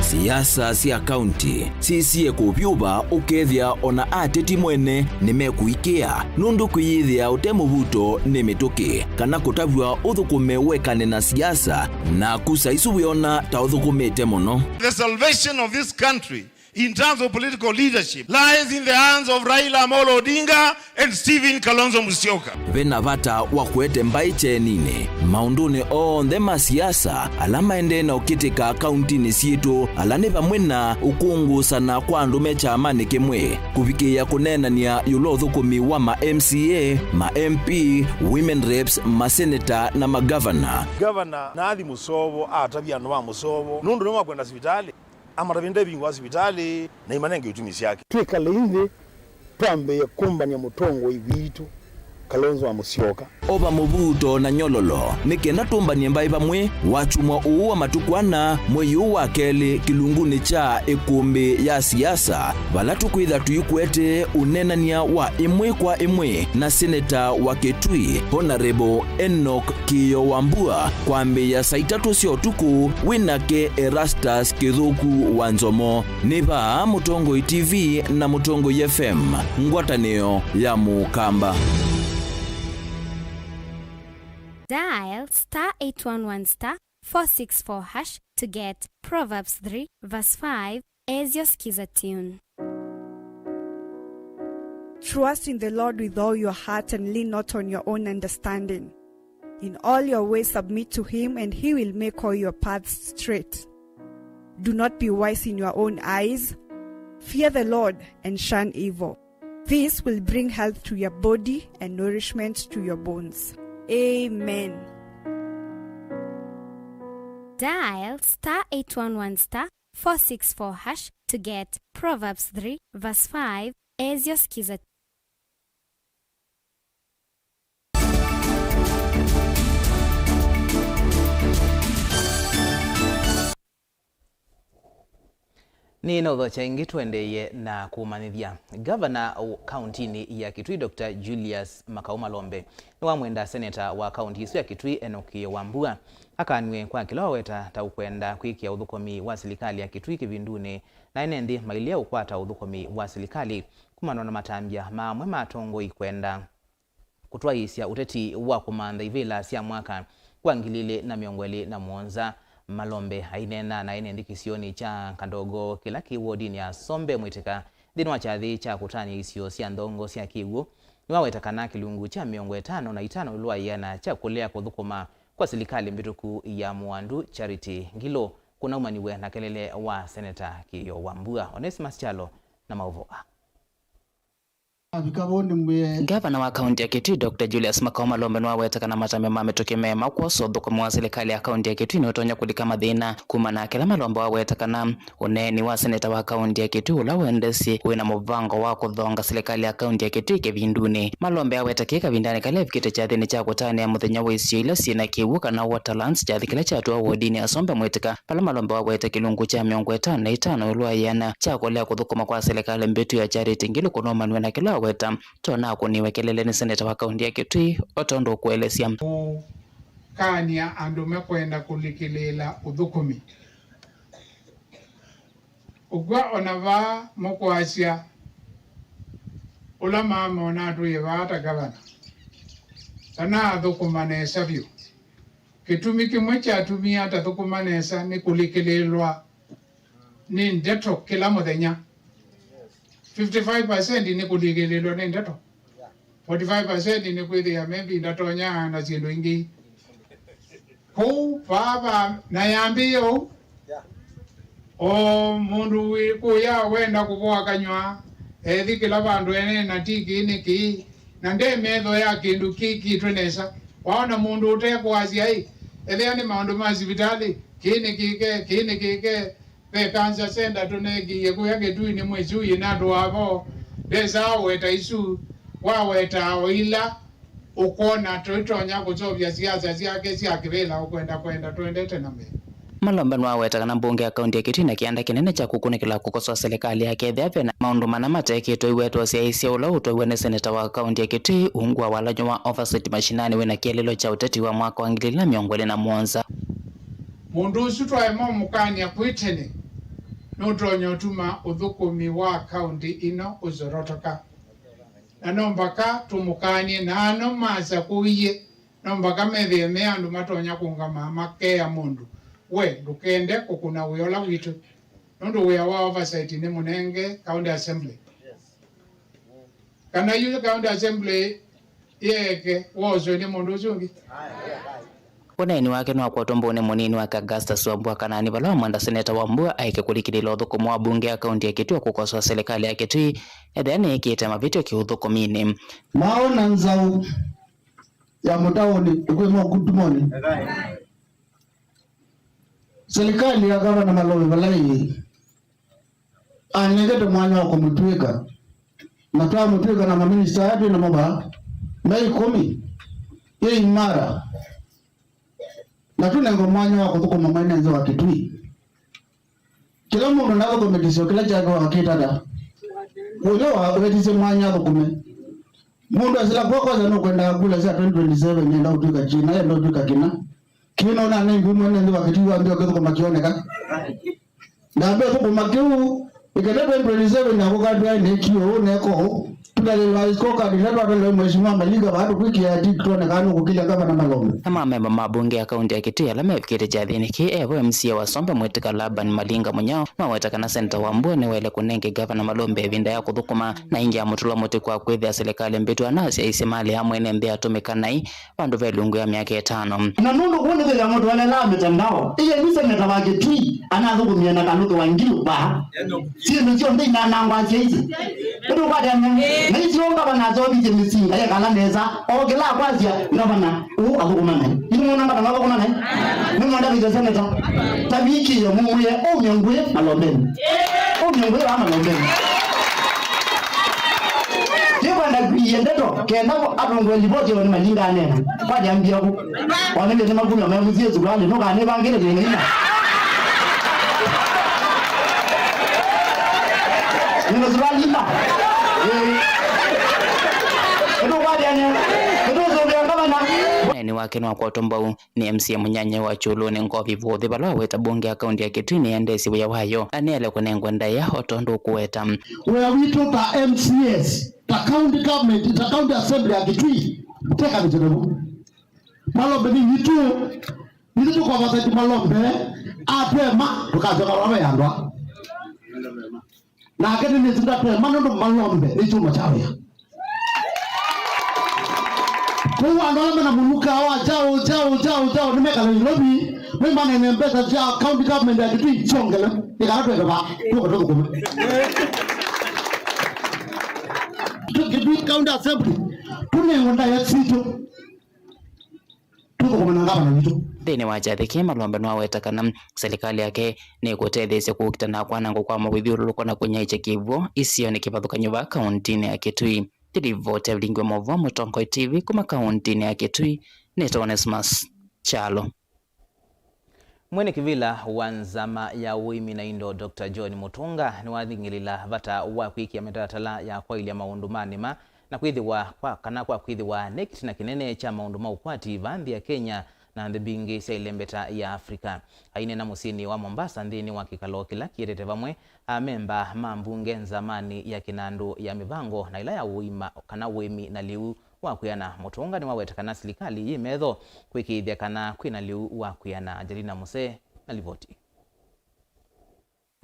Siasa sya kaunti sisie kũvyũva, ũkethĩa ona ateti mwene nĩmekũikĩa, nũndũ kwĩyĩthĩa ũte mũvuto nĩ mĩtũkĩ, kana kũtavw'a ũthũkũme wekane na siasa, naku saa isu wĩona ta ũthũkũmĩte mũno. The salvation of this country in terms of political leadership lies in the hands of Raila Amolo Odinga and Stephen Kalonzo Musyoka. Ve na vata wa kũete mbaĩ kyeninĩ maũndũnĩ onthe ma siasa ala maendee na ũkĩtĩka kauntinĩ syitũ, ala nĩ vamwe na ũkũngũsana kwa andũ me kyamanĩ kĩmwe, kũvikĩĩa kũneenany'a ĩũlũ wa ũthũkũmi wa ma M C A, ma M P, women reps, maseneta na magavana. Gavana nathi Mũsovo atavya andũ ma Mũsovo nũndũ nĩmakwenda sivitalĩ. Amatavye ndevingwa sivitalĩ na imanenge itumi syake. Twĩkalei nthĩ, twambĩĩe kũmbany'a mũtongoi witũ, Kalonzo wa Mũsyoka. Ova mũvuto na nyololo, nĩ kenda tũmbany'e mbaĩ vamwe wakyumwa ũũ wa matukũ ana, mwei ũũ wa kelĩ, kĩlungunĩ kya ĩkũmbĩ ya siasa, vala tũkwĩtha tũikwete ũneenany'a wa ĩmwe kwa ĩmwe na seneta wa Kitui, Honorable Enoch Kĩĩo Wambua, kwambĩĩa saa itatũ sya ũtukũ, wĩ nake Erastus Kĩthũku wa Nzomo. Nĩ vaa Mũtongoi T V na Mũtongoi F M, ngwatanĩo ya Mũkamba. Dial star eight one one star four six four hash to get Proverbs three verse five as your skiza tune. Trust in the Lord with all your heart and lean not on your own understanding. In all your ways submit to him, and he will make all your paths straight. Do not be wise in your own eyes. Fear the Lord and shun evil. This will bring health to your body and nourishment to your bones. Amen. Dial star eight one one star four six four hash to get Proverbs three verse five as your Skiza. Nĩ na ũthokya ĩngĩ tũendeeye na kũmanyĩthya. Ngavana wa kauntinĩ ya Kitui, Doctor Julius Makau Malombe, nĩwamwenda seneta wa kaunti ĩsu ya Kitui, Enock Wambua, akanw'e kwa kĩla waweta ta ũkwenda kwĩkĩa ũthũkũmi wa silikalĩ ya Kitui kĩvindunĩ, na ene nthĩ mailye ũkwata ũthũkũmi wa silikalĩ kumana na matambya ma amwe ma atongoi kwenda kũtwaĩĩsya ũteti wa kũmantha ivĩla sya mwaka wa ngili ilĩ na mĩongo ĩlĩ na mũonza. Malombe aineena na ene nthĩ kĩsionĩ kya Kandogo kĩla kĩ wodinĩ ya Sombe Mwĩtĩka nthĩnĩ wa kyathĩ kya kũtanĩa isio sya nthongo sya kĩw'ũ, nĩwaweta kana kĩlungu kya mĩongo ĩtano na itano ĩũlũ wa ĩana kya kũlea kũthũkũma kwa silikalĩ mbĩtũku ya Mũandu Charity Ngilu kũnaumaniwe na kelele wa Seneta Kĩĩo Wambua. Onesimus Kyalo na maũvoo aa. Avika vo nĩmwĩe. Ngavana wa kaunti ya Kitui, Doctor Julius Makau Malombe, nĩwaweta kana matambya ma mĩtũkĩ me ma kwosa ũthũkũmi wa silikalĩ ya kaunti ya Kitui nĩũtonya kũlika mathĩna. Kumana na kĩla Malombe waweta kana ũneeni wa seneta wa kaunti ya Kitui ũla wendesye wĩ na mũvango wa kũthonga silikalĩ ya kaunti ya Kitui kĩvindunĩ. Malombe aweta kĩĩ kavindanĩ kala evikĩte kyathĩnĩ kya kũtanĩa mũthenya wa isio ila syĩ na kĩw'ũ kana waterlands, kyathĩ kĩla kyatũa wodinĩ ya Sombe Mwĩtĩka, vala Malombe waweta kĩlungu kya mĩongo ĩtano na itano ĩũlũ wa ĩana kya kũlea kũthũkũma kwa silikalĩ mbĩtũ ya Charity Ngilu kũnaumaniwe na kĩla aweta ta ũnakũniwe kelele nĩ seneta wa kaunti ya Kitui, o tondũ ũkũelesya. Kũkanĩa andũ mekwenda kũlikĩlĩĩla ũthũkũmi. Ũkw'a o na vaa mũkwasya ũla maama ũnatwĩe vaa ta ngavana, ta naathũkũma nesa vyũ. Kĩtumi kĩmwe kyatumie atathũkũma nesa nĩ kũlikĩlĩĩlwa nĩ ndeto kĩla mũthenya. Fifty-five percent nĩ kũlikĩlĩĩlwa nĩ ndeto. Forty-five percent nĩ kwĩthĩa maybe ndatonya na syĩndũ ingĩ. Kũu vaa va, na yambĩĩe ũu. O mũndũ wĩ kũya wenda kũvoa kanyw'a, ethi kĩla vandũ eneena ti kĩĩ nĩ kĩĩ, na nde metho ya kĩndũ kĩkĩtwe nesa. Waona mũndũ ũtekũasya ĩ, ethĩa nĩ maũndũ ma sivitalĩ, kĩĩ nĩ kĩke, kĩĩ nĩ kĩke, ve cancer center tũneekie kũya Kĩtui nĩ mwĩsu yĩna andũ avo, ndesaa ũweta isu, waweta o ila ũkwona tũitonya kũseũvya siasa syake sya kĩvĩla ũkwenda kwenda tũendete na mbee. Malombe nĩwaweta kana mbunge ya kaunti ya Kitui na kĩanda kĩnene kya kũkunĩkĩla kũkosoa silikalĩ yake ethĩa ve na maũndũ mana matekĩtwe iwetwa syaĩsye ũla ũtwaiwe nĩ seneta wa kaunti ya Kitui ungu wa walany'o wa oversight mashinani wĩ na kĩeleelo kya ũteti wa mwaka wa ngili ilĩ na mĩongo ĩlĩ na mũonza. Mũndũ ũsu twaema ũmũkany'a kwĩ tene, nũtonya ũtuma ũthũkũmi wa kaunti ĩno ũsorotoka. Na no mbaka tũmũkany'e, na ano masakũie, no mbaka methĩe me andũ matonya kũũngama makea mũndũ, we ndũkende kũkũna wĩa ũla witũ, nũndũ wĩa wa oversight nĩ mũnenge County Assembly. Kana yu County Assembly yeke woswe nĩ mũndũ ũsu ũngĩ? Ũneeni wake nĩwakwatwa mbũnĩ mũnini wake Augustus Wambua Kanani, vala wamwenda seneta Wambua aĩke kũlikĩlĩĩla ũthũkũmi wa mbunge ya kaunti ya Kitui wa kũkosoa silikalĩ ya Kitui ethĩa nĩĩkĩte mavĩtyo kĩũthũkũminĩ. Maona nzaũ ya mũtaũnĩ ĩkwĩma ũkutumoni. Silikalĩ ya Gavana Malombe vala ĩĩ, anengete mwanya wa kũmũtw'ĩka, na twamũtw'ĩka na maminista aya twĩ namo vaa me ĩkũmi, ĩ imara, na tũnengwa mwanya wa kũthũkũma mwene nthĩ wa Kitui. Kĩla mũndũ nathũkũme kĩsio kĩla kyake wakĩtata. Ũla wa wetisye mwanya athũkũme. Mũndũ asila kwa kwanza nũkwendaa kula sya twenty twenty-seven, nenda ũtw'ĩka kĩna, nenda ũtw'ĩka kĩna. Kĩna ũnanengiwe mwene nthĩ wa Kitui wambĩa ũkĩthũkũma kĩoneka. Ndambĩa ũthũkũma kĩu, ĩkenda twenty twenty-seven na kũkatwĩa nĩkio ũũ, neka ũũ. Tũtalĩlwa scorecard ĩla twatalewe Mheshimiwa Malinga vaa tũkwĩkĩa tick twone kana nũkũkĩlya Ngavana Malombe. Na mamemba ma mbunge ya kaunti ya Kitui ala mevikĩte kyathĩnĩ kĩĩ, evo M C A wa Sombe Mwĩtĩka Laban Malinga Mũnyao maweta kana seneta Wambua nĩwaĩle kũnenge Ngavana Malombe ĩvinda ya kũthũkũma na ingĩ ya mũtũla mũtĩ kwa kwĩthĩa silikalĩ mbĩtu anasyaisye malĩ ya mwene nthĩ atũmĩka naĩ vandũ ve ilungu ya myaka ĩtano. Na nũndũ kũu nĩkwĩthĩa mũtũelelaa mĩtandao, ĩye nĩ seneta wa Kitui anathũkũmie na Kalũthĩ wa Ngilu vaa. Syĩndũ syonthe inanangwa syaisi. Nĩtũkwatĩanĩa. Na icio ngavana aseũvisye mĩsinga yekala nesa, okĩla akwasya ngavana ũũ athũkũma naĩ. Ĩnĩ mwona ngavana athũkũma naĩ? Nĩmwenda kwĩsya seneta? Ta vikĩe mũmwĩe, ũmye ngũĩ Malombeni. Ũmye ngũĩ vaa Malombeni. Ndikwenda kwiie ndeto, kenda atũngwe livoti ĩwe nĩ Malinga anena. Kwatĩambia ku. Wanĩlye nĩ makunywa me mũsyĩ suruali, nũkanĩvangĩle thĩna ina. Nĩno suruali ina. Ĩĩ. Nĩtũkwatĩanĩa. Nĩtũsũvĩa ngavana. Ũneeni wake nĩwakwatwa mbau nĩ M C A mũnyanyae wa Kyũlũnĩ Ngovi Vũthĩ, vala waweta mbunge ya kaunti ya Kitui nĩyendeesye wĩa wayo, na nĩyaĩle kũnengwa ndaĩa o tondũ ũkũweta. Wĩa witũ ta M C As, ta county government, ta county assembly ya Kitui, teka mĩtĩkano. Malombe nĩ witũ, nitũ tũkovasati Malombe, atwema, tũkasyoka vava yandwa. Nake nĩnĩsĩ ndatema nũndũ Malombe nĩ kyuma kya wĩa. Kwoou andũ ala mena mũnuka wa kyaũ, kyaũ, kyaũ, kyaũ nĩmekala Nairobi, maimanene mbesa sya county government ya Kitui syongele, nĩ kana twende vaa, tũke tũthũkũme. Kitui County Assembly, tũnengwe ndaĩa sitũ. Tũthũkũme na ngavana witũ. Nthĩnĩ wa kyathĩ kĩĩ, Malombe nĩwaweta kana silikalĩ yake nĩkũtetheesya kũkita na kwanangwa kwa mawĩthyũlũlũko na kũnyaĩĩkya kĩw'ũ isionĩ kĩvathũkany'o vaa kauntinĩ ya Kitui. Nĩ livoti ya vilingi wa maũvoo Mũtongoi T V kuma kauntinĩ ya Kitui, nĩtawa Onesmus Kyalo. Mwene kĩvĩla wa nzama ya ũĩmi na indo, Doctor John Mũtũnga, nĩwathingĩlĩla vata wa kwĩkĩa mĩtalatala ya kwaĩlya maũndũ ma nĩma na kwĩthĩwa kwa, kana kwa kwĩthĩwa nĩ kĩtina kĩnene kya maũndũ ma ũkwati vaa nthĩ ya Kenya na nthĩ mbingĩ sya ĩlembeta ya Africa. Aineena mũsyĩnĩ wa Mombasa nthĩnĩ wa kĩkalo kĩla kĩetete vamwe amemba ma mbunge nzamanĩ ya kĩnandũ ya mĩvango na ĩla ya ũima kana ũĩmi na lĩu wa kwĩana, Mũtũnga nĩwaweta kana silikalĩ yĩ metho kwĩkĩĩthya kana kwĩna lĩu wa kwĩana. Angelina Mũsee na livoti.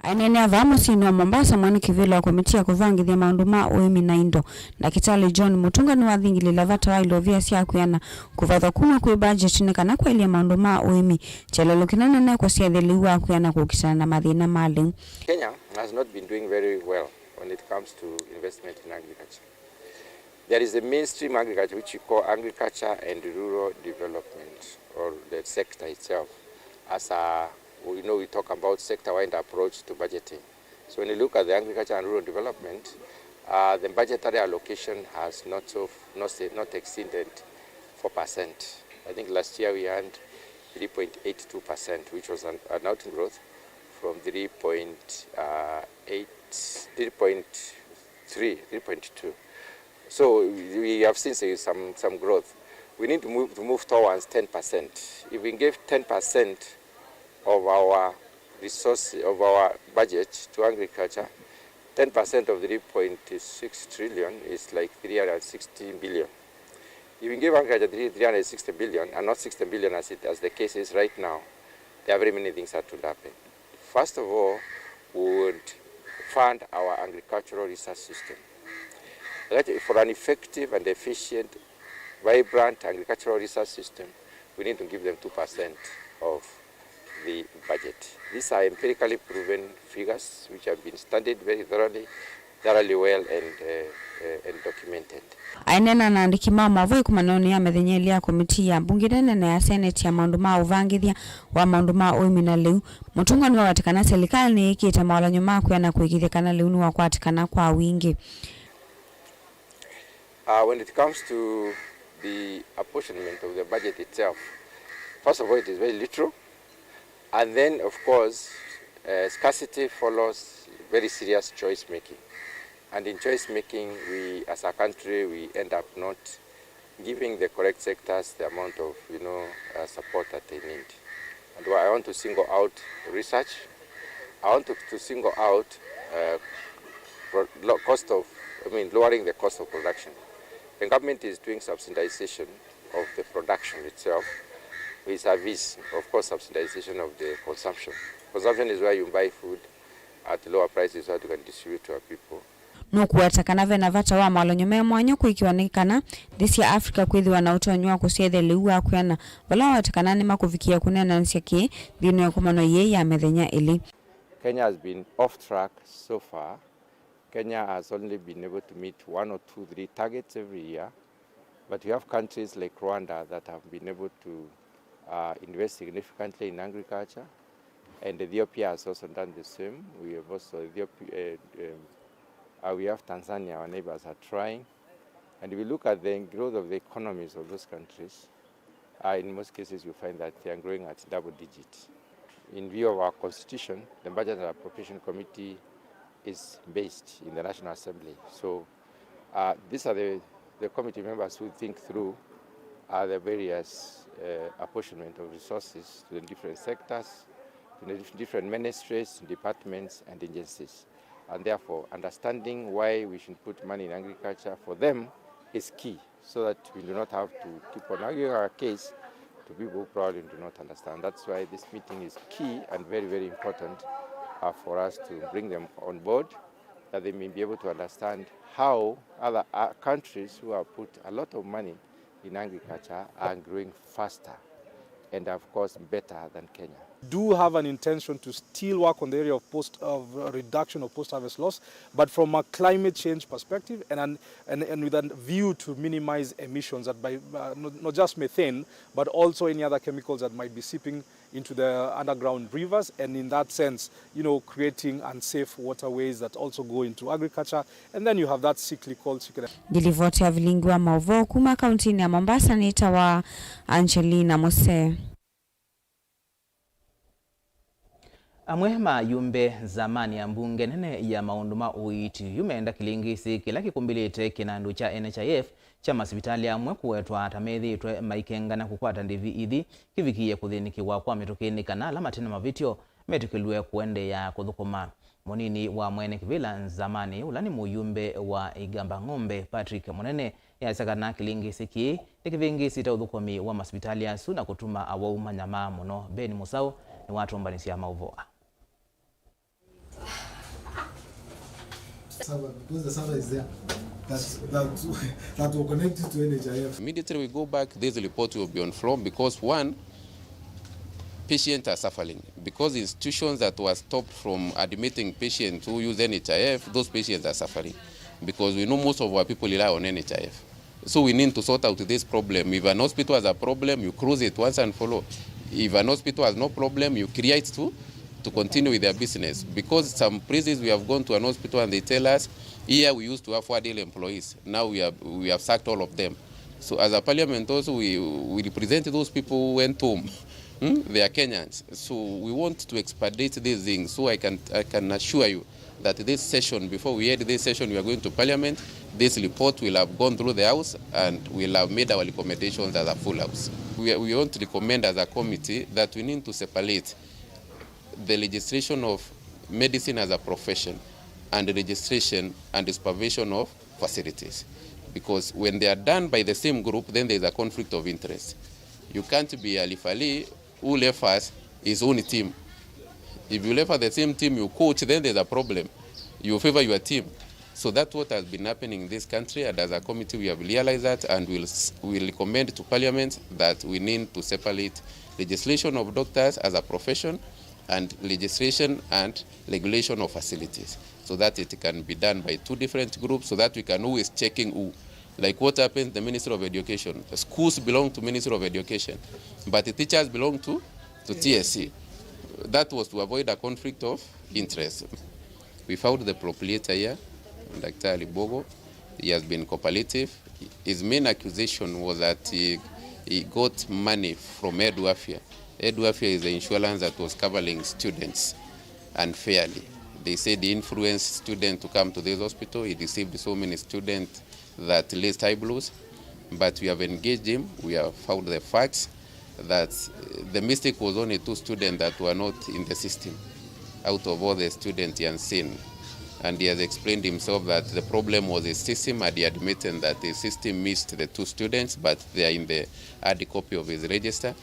Aineenea vaa mũsyĩnĩ wa Mombasa, mwene kĩvĩla wa komiti ya kũvangĩthya maũndũ ma ũĩmi na indo, Ndakĩtalĩ John Mũtũnga nĩwathingĩlĩla vata wa ilovia sya kwĩana kũvathwa kuma kwĩ budget nĩ kana kwaĩlya maũndũ ma ũĩmi, kyelelo kĩnene nekwa syaĩthya lĩu wa kwĩana kũkitana na mathĩna ma lĩu. Kenya has not been doing very well when it comes to investment in agriculture. There is a mainstream agriculture which we call agriculture and rural development, or the sector itself. As a, you know, we talk about sector-wide approach to budgeting. So when you look at the agriculture and rural development, uh, the budgetary allocation has not so, not, not exceeded four percent. I think last year we earned three point eight two percent, which was an, an outgrowth from three point eight, three point three, three point two. So we have seen, say, some, some growth. We need to move, to move towards ten percent. If we give ten percent of our resource, of our budget to agriculture, ten percent of three point six trillion is like three hundred sixty billion. If we give agriculture three, three hundred sixty billion and not sixty billion as it, as the case is right now, there are very many things that will happen. First of all, we would fund our agricultural research system. That for an effective and efficient, vibrant agricultural research system, we need to give them two percent of the budget. These are empirically proven figures which have been studied very thoroughly, thoroughly well and, uh, uh, and documented. Aineena na andĩki ma maũvoo ĩkomanonĩ ya mĩthenya ĩlĩ ya komiti ya mbunge nene na ya seneti ya maũndũ ma ũvangĩthya wa maũndũ ma ũĩmi na lĩu, Mũtũnga nĩwaweta kana silikalĩ nĩyĩkĩte mawalany'o ma kwĩana kũĩkĩĩthya kana lĩu nĩwakwatĩkana kwa wingĩ. Uh, when it comes to the apportionment of the budget itself, first of all, it is very literal. And then, of course, uh, scarcity follows very serious choice making. And in choice making, we, as a country, we end up not giving the correct sectors the amount of, you know, uh, support that they need. And I want to single out research. I want to, to single out, uh, pro-, lo-, cost of, I mean, lowering the cost of production. The government is doing subsidization of the production itself, vis-a-vis, of course, subsidization of the consumption. Consumption is where you buy food at lower prices so that you can distribute to our people. Nũkũweta kana ve na vata wa malonyo me mwanya kũĩkĩwa nĩ kana nthĩ sya Africa kwĩthĩwa na ũtonyi wa kũsyaĩthya lĩu wa kwĩana, vala waweta kana nĩmakũvikĩa kũneenanĩsya kĩĩ nthĩnĩ wa ĩkomano yĩĩ ya mĩthenya ĩlĩ. Kenya has been off track so far. Kenya has only been able to meet one or two, three targets every year, but we have countries like Rwanda that have been able to uh, invest significantly in agriculture, and Ethiopia has also done the same. We have also Ethiopia, uh, um, uh, we have Tanzania, our neighbors are trying, and if we look at the growth of the economies of those countries, uh, in most cases you find that they are growing at double digits. In view of our constitution, the Budget and Appropriation Committee is based in the National Assembly. So uh, these are the, the committee members who think through uh, the various uh, apportionment of resources to the different sectors, to the dif- different ministries, departments, and agencies. And therefore, understanding why we should put money in agriculture for them is key, so that we do not have to keep on arguing our case to people who probably do not understand. That's why this meeting is key and very, very important uh, for us to bring them on board, that they may be able to understand how other uh, countries who have put a lot of money in agriculture are growing faster and, of course, better than Kenya. Do have an intention to still work on the area of post, of, uh, reduction of post-harvest loss, but from a climate change perspective and an, and, and with a view to minimize emissions that by, uh, not, not just methane, but also any other chemicals that might be seeping into the underground rivers, and in that sense, you know, creating unsafe waterways that also go into agriculture, and then you have that cyclical, cyclical. Ngilivoti ya vilingi wa mauvoo kuma kaunti-inĩ ya Mombasa nĩ ta wa Angelina Mose. Amwe ma ayumbe nzamanĩ ya mbunge nene ya maũndũ ma ũiiti yu meenda kĩlĩngĩsĩ kĩla kĩkũmbĩlĩte kĩnandũ kya N H I F kya masivitalĩ amwe kũwetwa ta methĩĩtwe maikengana kũkwata ndĩvi ithi kĩvikĩĩe kũthĩnĩkĩwa kwa mĩtũkĩ nĩ kana ala mate na mavĩtyo metĩkĩlw'e kũendeea kũthũkũma. Mũnini wa mwene kĩvĩla nzamanĩ, ũla nĩ mũyumbe wa Igamba Ng'ombe, Patrick Mũnene, easya kana kĩlĩngĩsĩ kĩĩ nĩkĩvĩngĩĩsĩte ũthũkũmi wa masivitalĩ asu na kũtuma awau manyamaa mũno. Ben Mũsaũ nĩwatũmbanĩsya maũvoo aa. Server, because the server is there. That, that, that will connect it to N H I F. Immediately we go back, this report will be on floor because one, patients are suffering. Because institutions that were stopped from admitting patients who use N H I F, those patients are suffering. Because we know most of our people rely on N H I F. So we need to sort out this problem. If an hospital has a problem, you close it once and for all. If an hospital has no problem, you create to, to continue with their business. Because some places we have gone to an hospital and they tell us, "Here we used to have four daily employees. Now we have, we have sacked all of them." So as a parliament also, we, we represent those people who went home. Hmm? They are Kenyans. So we want to expedite these things. So I can, I can assure you that this session, before we end this session, we are going to parliament. This report will have gone through the house and will have made our recommendations as a full house. We, we want to recommend as a committee that we need to separate the registration of medicine as a profession and the registration and supervision of facilities. Because when they are done by the same group, then there is a conflict of interest. You can't be a referee who refers his own team. If you refer the same team you coach, then there's a problem. You favor your team. So that's what has been happening in this country, and as a committee we have realized that, and we'll, s- we'll recommend to parliament that we need to separate legislation of doctors as a profession and legislation and regulation of facilities, so that it can be done by two different groups, so that we can always checking who. Like what happens the Ministry of Education, the schools belong to Ministry of Education, but the teachers belong to, to T S C. That was to avoid a conflict of interest. We found the proprietor here, Daktari Bogo. He has been cooperative. His main accusation was that he, he got money from Edwafia. Edwafia is the insurance that was covering students unfairly. They said he influenced students to come to this hospital. He deceived so many students that raised eyebrows. But we have engaged him. We have found the facts that, uh, the mistake was only two students that were not in the system out of all the students he had seen. And he has explained himself that the problem was his system, and he admitted that the system missed the two students, but they are in the hard copy of his register.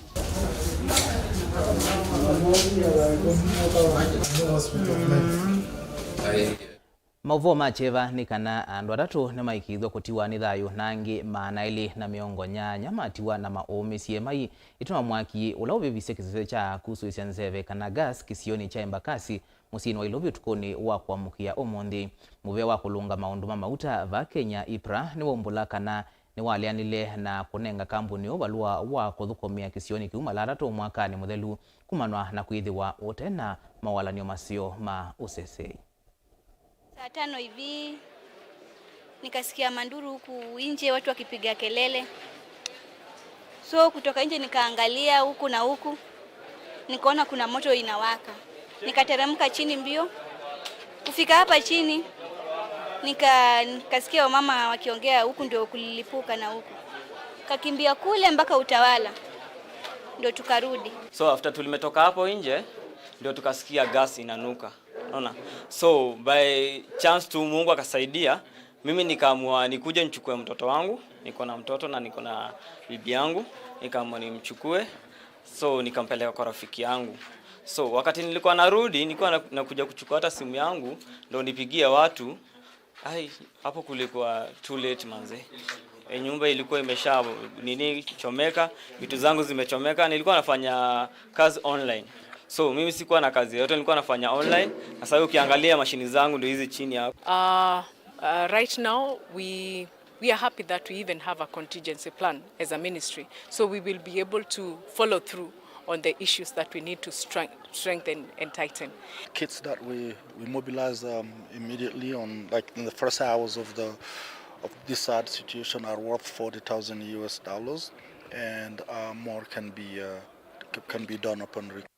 Maũvoo ma kyeva nĩ kana andũ atatũ nĩmaĩkĩĩthw'a kũtiwa nĩ thayũ na angĩ maana elĩ na mĩongo nyanya matiwa na maũmĩsye mai ĩtuma mwaki ũla ũvĩvisye kĩsese kya kusũĩsya nzeve kana gas kĩsionĩ kya Embakasi mũsyĩnĩ wa Ilovi ũtukũnĩ wa kũamũkĩa ũmũnthĩ. Mũvĩa wa kũlũnga maũndũ ma mauta va Kenya, ipra, nĩwaumbũla kana nĩwaleanile na kũnenga kambuni ũũ valũa wa kũthũkũmĩa kĩsionĩ kĩu mala atatũ mwakanĩ mũthelu kumanwa na kwĩthĩwa ũte na mawalany'o maseo ma ũseseĩ. Saa tano hivi, nikasikia manduru huku nje, watu wakipiga kelele. So kutoka nje nikaangalia huku na huku, nikaona kuna moto inawaka. Nikateremka chini mbio. Kufika hapa chini, nika-, nikasikia wamama wakiongea huku ndio kulilipuka na huku. Kakimbia kule mpaka Utawala, ndio tukarudi. So after tulimetoka hapo nje, ndio tukasikia gas inanuka. Unaona? So by chance tu Mungu akasaidia, mimi nikaamua nikuje nichukue mtoto wangu, niko na mtoto na niko na bibi yangu, nikaamua nimchukue. So nikampeleka kwa rafiki yangu. So wakati nilikuwa narudi, nilikuwa na- nakuja kuchukua hata simu yangu, ndo nipigie watu. Ai, hapo kulikuwa too late manze. E, nyumba ilikuwa imesha nini, chomeka, vitu zangu zimechomeka. Nilikuwa nafanya kazi online, so mimi sikuwa na kazi yoyote, nilikuwa nafanya online. Sasa ukiangalia mashini zangu ndio hizi chini hapo. Uh, uh, right now we we are happy that we even have a contingency plan as a ministry, so we will be able to follow through on the issues that we need to strength- strengthen and tighten. Kits that we, we mobilize um, immediately on, like, in the first hours of the of this sad situation are worth forty thousand U S dollars, and uh, more can be uh, c- can be done upon request.